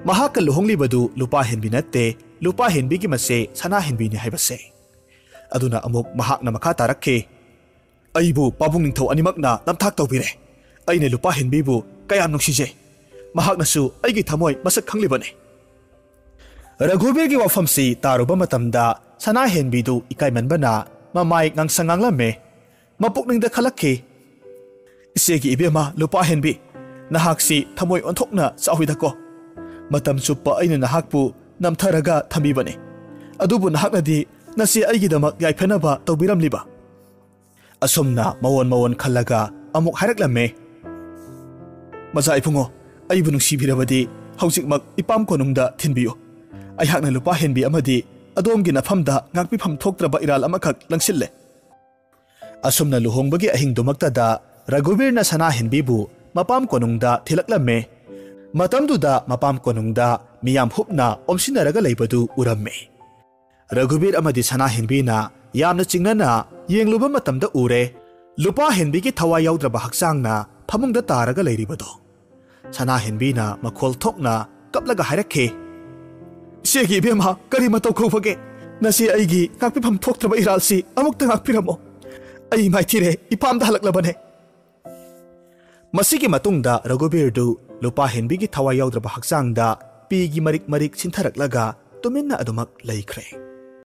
ꯃꯍꯥꯛꯀ ꯂꯨꯍꯣꯡꯂꯤꯕꯗꯨ ꯂꯨꯄꯥ ꯍꯦꯟꯕꯤ ꯅꯠꯇꯦ, ꯂꯨꯄꯥ ꯍꯦꯟꯕꯤꯒꯤ ꯃꯆꯦ ꯁꯅꯥ ꯍꯦꯟꯕꯤꯅꯤ ꯍꯥꯏꯕꯁꯦ꯫ ꯑꯗꯨꯅ ꯑꯃꯨꯛ ꯃꯍꯥꯛꯅ ꯃꯈꯥ ꯇꯥꯔꯛꯈꯤ, "ꯑꯩꯕꯨ ꯄꯥꯕꯨꯡ ꯅꯤꯡꯊꯧ ꯑꯅꯤꯃꯛꯅ ꯅꯝꯊꯥꯛ ꯇꯧꯕꯤꯔꯦ꯫ ꯑꯩꯅ ꯂꯨꯄꯥ ꯍꯦꯟꯕꯤꯕꯨ ꯀꯌꯥꯝ ꯅꯨꯡꯁꯤꯖꯩ꯫ ꯃꯍꯥꯛꯅꯁꯨ ꯑꯩꯒꯤ ꯊꯃꯣꯏ ꯃꯁꯛ ꯈꯪꯂꯤꯕꯅꯤ꯫" ꯔꯘꯨꯕꯤꯔꯒꯤ ꯋꯥꯐꯝꯁꯤ ꯇꯥꯔꯨꯕ ꯃꯇꯝꯗ ꯁꯅꯥ ꯍꯦꯟꯕꯤꯗꯨ ꯏꯀꯥꯏꯃꯟꯕꯅ ꯃꯃꯥꯏ ꯉꯥꯡꯁꯪ ꯉꯥꯡꯂꯝꯃꯦ꯫ ꯃꯄꯨꯛꯅꯤꯡꯗ ꯈꯜꯂꯛꯈꯤ, "ꯏꯆꯦꯒꯤ ꯏꯕꯦꯝꯃ ꯂꯨꯄꯥ ꯍꯦꯟꯕꯤ, ꯅꯍꯥꯛꯁꯤ ꯊꯃꯣꯏ ꯑꯣꯟꯊꯣꯛꯅ ꯆꯥꯎꯏꯗꯀꯣ꯫ ꯃꯇꯝ ꯆꯨꯞꯄ ꯑꯩꯅ ꯅꯍꯥꯛꯄꯨ ꯅꯝꯊꯔꯒ ꯊꯝꯕꯤꯕꯅꯤ꯫ ꯑꯗꯨꯕꯨ ꯅꯍꯥꯛꯅꯗꯤ ꯅꯆꯦ ꯑꯩꯒꯤꯗꯃꯛ ꯌꯥꯏꯐꯅꯕ ꯇꯧꯕꯤꯔꯝꯂꯤꯕ꯫" ꯑꯁꯨꯝꯅ ꯃꯑꯣꯟ ꯃꯑꯣꯟ ꯈꯜꯂꯒ ꯑꯃꯨꯛ ꯍꯥꯏꯔꯛꯂꯝꯃꯦ, "ꯃꯖꯥ ꯏꯕꯨꯡꯉꯣ, ꯑꯩꯕꯨ ꯅꯨꯡꯁꯤꯕꯤꯔꯕꯗꯤ ꯍꯧꯖꯤꯛꯃꯛ ꯏꯄꯥꯝ ꯀꯣꯅꯨꯡꯗ ꯊꯤꯟꯕꯤꯌꯨ꯫ ꯑꯩꯍꯥꯛꯅ ꯂꯨꯄꯥ ꯍꯦꯟꯕꯤ ꯑꯃꯗꯤ ꯑꯗꯣꯝꯒꯤ ꯅꯐꯝꯗ ꯉꯥꯛꯄꯤꯐꯝ ꯊꯣꯛꯇ꯭ꯔꯕ ꯏꯔꯥꯜ ꯑꯃꯈꯛ ꯂꯪꯁꯤꯜꯂꯦ꯫" ꯑꯁꯨꯝꯅ ꯂꯨꯍꯣꯡꯕꯒꯤ ꯑꯍꯤꯡꯗꯨꯃꯛꯇꯗ ꯔꯘꯨꯕꯤꯔꯅ ꯁꯅꯥ ꯍꯦꯟꯕꯤꯕꯨ ꯃꯄꯥꯝ ꯀꯣꯅꯨꯡꯗ ꯊꯤꯜꯂꯛꯂꯝꯃꯦ꯫ ꯃꯇꯝꯗꯨꯗ ꯃꯄꯥꯝ ꯀꯣꯅꯨꯡꯗ ꯃꯤꯌꯥꯝ ꯍꯨꯞꯅ ꯑꯣꯝꯁꯤꯟꯅꯔꯒ ꯂꯩꯕꯗꯨ ꯎꯔꯝꯃꯦ꯫ ꯔꯘꯨꯕꯤꯔ ꯑꯃꯗꯤ ꯁꯅꯥ ꯍꯦꯟꯕꯤꯅ ꯌꯥꯝꯅ ꯆꯤꯡꯅꯅ ꯌꯦꯡꯂꯨꯕ ꯃꯇꯝꯗ ꯎꯔꯦ, ꯂꯨꯄꯥ ꯍꯦꯟꯕꯤꯒꯤ ꯊꯋꯥꯏ ꯌꯥꯎꯗ꯭ꯔꯕ ꯍꯛꯆꯥꯡꯅ ꯐꯃꯨꯡꯗ ꯇꯥꯔꯒ ꯂꯩꯔꯤꯕꯗꯣ꯫ ꯁꯅꯥ ꯍꯦꯟꯕꯤꯅ ꯃꯈꯣꯜ ꯊꯣꯛꯅ ꯀꯞꯂꯒ ꯍꯥꯏꯔꯛꯈꯤ, "ꯏꯆꯦꯒꯤ ꯏꯕꯦꯝꯃ, ꯀꯔꯤ ꯃꯇꯧ ꯀꯧꯕꯒꯦ? ꯅꯆꯦ ꯑꯩꯒꯤ ꯉꯥꯛꯄꯤꯐꯝ ꯊꯣꯛꯇ꯭ꯔꯕ ꯏꯔꯥꯜꯁꯤ ꯑꯃꯨꯛꯇ ꯉꯥꯛꯄꯤꯔꯝꯃꯣ꯫ ꯑꯩ ꯃꯥꯏꯊꯤꯔꯦ, ꯏꯄꯥꯝꯗ ꯍꯜꯂꯛꯂꯕꯅꯦ꯫" ꯃꯁꯤꯒꯤ ꯃꯇꯨꯡꯗ ꯔꯘꯨꯕꯤꯔꯗꯨ ꯂꯨꯄꯥ ꯍꯦꯟꯕꯤꯒꯤ ꯊꯋꯥꯏ ꯌꯥꯎꯗ꯭ꯔꯕ ꯍꯛꯆꯥꯡꯗ ꯄꯤꯒꯤ ꯃꯔꯤꯛ ꯃꯔꯤꯛ ꯁꯤꯟꯊꯔꯛꯂꯒ ꯇꯨꯃꯤꯟꯅ ꯑꯗꯨꯃꯛ ꯂꯩꯈ꯭ꯔꯦ꯫